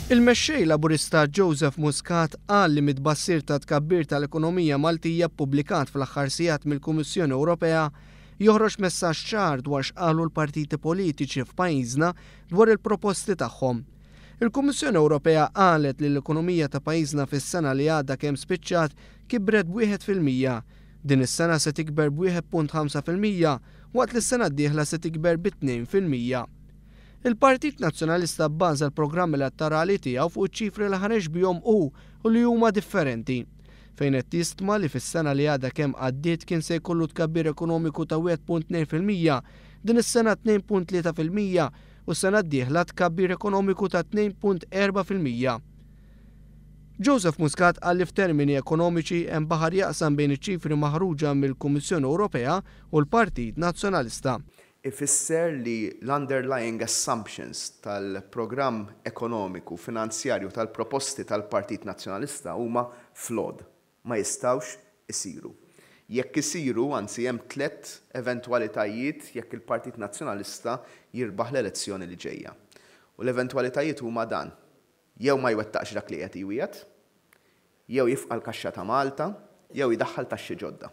Il-Mexxej Laburista Joseph Muscat qal li mit-tbassir ta' tkabbir tal-ekonomija Maltija ppubblikat fl-aħħar sigħat mill-Kummissjoni Ewropea joħroġ messaġġ ċar dwar x'qalu l-partiti politiċi f'pajjiżna dwar il-proposti tagħhom. Il-Kummissjoni Ewropea qalet li l-ekonomija ta' pajjiżna fis-sena li għadha kemm spiċċat kibret b'1%. Din is-sena se tikber b'1.5% waqt li s-sena d-dieħla se tikber bi 2%. Il-Partit Nazzjonalista bbaża l-programm elettorali tiegħu fuq iċ-ċifri li ħareġ bihom hu u li huma differenti. Fejn qed jistma li fis-sena li għadha kemm għaddiet kien se jkollu tkabbir ekonomiku ta' 1.2%, din is-sena 2.3% u s-sena d-dieħla tkabbir ekonomiku ta' 2.4%. Joseph Muscat qal li f'termini ekonomiċi hemm baħar jaqsam bejn iċ-ċifri maħruġa mill-Kummissjoni Ewropea u l-Partit Nazzjonalista. Ifisser li l-underlying assumptions tal-programm ekonomiku, finanzjarju tal-proposti tal-Partit Nazzjonalista huma flawed. Ma jistgħux isiru. Jekk isiru, anzi hemm tlett eventwalitajiet jekk il-Partit Nazzjonalista jirbaħ l-elezzjoni li ġejja. U l-eventwalitajiet huma dan. Jew ma jwettaqx dak li qed iwiegħed, jew jifqa' l-kaxxa ta' Malta, jew jdaħħal taxxi ġodda.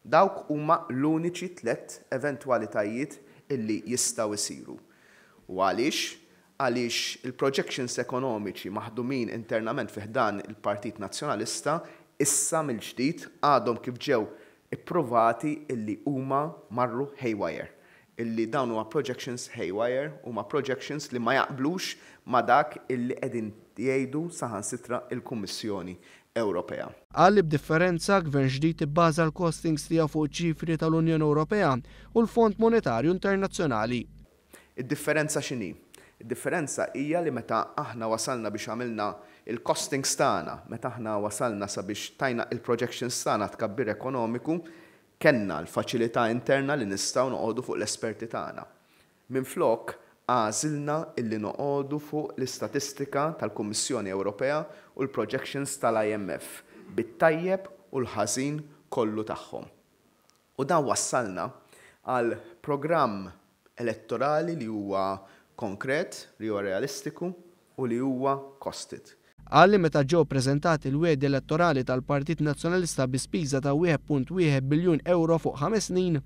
Dawk huma l-uniċi tlett eventwalitajiet illi jistgħu jsiru. U għaliex? Għaliex il-projections ekonomiċi maħdumin internament fi ħdan il-Partit Nazzjonalista issa mill-ġdid għadhom kif ġew ippruvati illi huma marru haywire. Illi dawn huma projections haywire, huma projections li ma jaqblux ma' dak illi qegħdin jgħidu saħansitra l-Kummissjoni Ewropea. Qal li b'differenza, Gvern ġdid ibbaża l-costings tiegħu fuq iċ-ċifri tal-Unjoni Ewropea u l-Fond Monetarju Internazzjonali. Id-differenza x'inhi? Id-differenza hija li meta aħna wasalna biex għamilna l-costings tagħna, meta aħna wasalna sabiex tajna il-projections tagħna għat-tkabbir ekonomiku, kellna l-faċilità interna li nistgħu noqogħdu fuq l-esperti tagħna. Minflok, għażilna illi noqogħdu fuq l-istatistika tal-Kummissjoni Ewropea u l-projections tal-IMF, bit-tajjeb u l-ħażin kollu tagħhom. U dan wassalna għal programm elettorali li huwa konkret, li huwa realistiku u li huwa costed. Qal li meta ġew preżentati l-wegħdi elettorali tal-Partit Nazzjonalista bi spiża ta' 1.1 biljun ewro fuq ħames snin,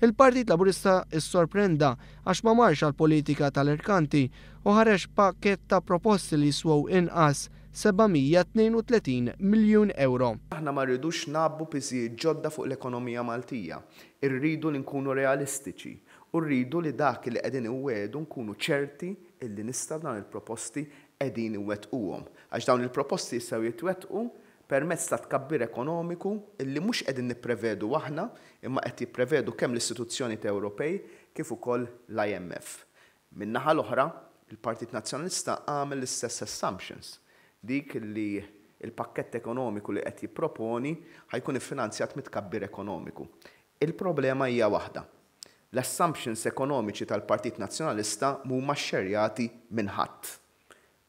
il-Partit Laburista ssorprenda għax ma marx għall-politika tal-irkanti u ħareġ pakkett ta' proposti li jiswew inqas 732 miljun ewro. Aħna ma rridux ngħabbu piżijiet ġodda fuq l-ekonomija Maltija. Irridu li nkunu realistiċi u rridu li dak li qegħdin inwiegħdu nkunu ċerti illi nistgħu dawn il-proposti qegħdin iwettquhom, għax dawn il-proposti jistgħu jitwettqu permezz ta' tkabbir ekonomiku illi mhux qegħdin nipprevedu aħna imma qed jipprevedu kemm l-istituzzjonijiet Ewropej kif ukoll l-IMF. Min-naħa l-oħra, il-Partit Nazzjonalista għamel l-istess assumptions, dik li l-pakkett ekonomiku li qed jipproponi ħa jkun iffinanzjat mit-tkabbir ekonomiku. Il-problema hija waħda, L-assumptions ekonomiċi tal-Partit Nazzjonalista mhuma xxerjati minn ħadd.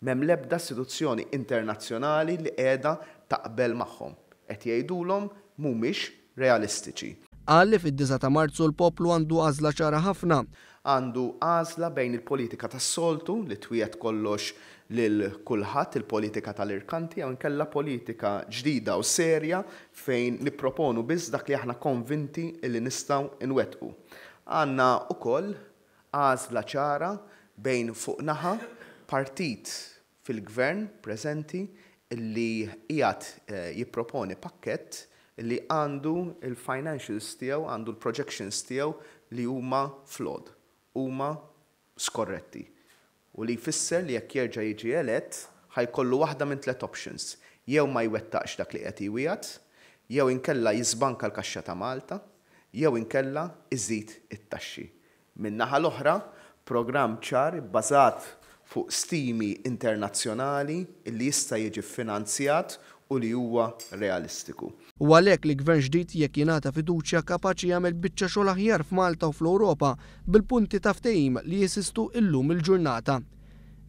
M'hemm l-ebda istituzzjoni internazzjonali li qiegħda taqbel magħhom. Qed jgħidulhom mhumiex realistiċi. Qal li fid-disgħa ta' Marzu l-poplu għandu għażla ċara ħafna. Għandu għażla bejn il-politika tas-soltu li twiegħed kollox lil kulħadd, il-politika tal-irkanti jew inkella politika ġdida u serja fejn nipproponu biss dak li aħna konvinti li nistgħu nwettqu. Għandna ukoll għażla ċara bejn fuq naħa partit fil-Gvern preżenti li qiegħed jipproponi pakkett li għandu l-financials tiegħu, għandu l-projections tiegħu li huma flawed, huma skorretti. U li jfisser li jekk jerġa' jiġi elett ħa jkollu waħda minn tlett options, jew ma jwettaqx dak li qed jwiegħed, jew inkella jiżbanka l-kaxxa ta' Malta, jew inkella jżid it-taxxi. Min-naħa l-oħra, programm ċar ibbażat fuq stimi internazzjonali li jista' jiġi ffinanzjat u li huwa realistiku. Hu għalhekk li Gvern ġdid jekk jingħata fiduċja kapaċi jagħmel biċċa xogħol aħjar f'Malta u fl-Ewropa bil-punti ta' ftehim li jeżistu illum il-ġurnata.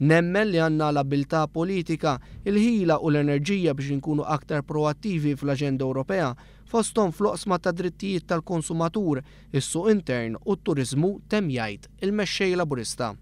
Nemmen li għandna l-abbiltà politika, il-ħila u l-enerġija biex inkunu aktar proattivi fl-aġenda Ewropea, fosthom fl-oqsma tad-drittijiet tal-konsumatur, is-suq intern u t-turiżmu, temm jgħid il-Mexxej Laburista.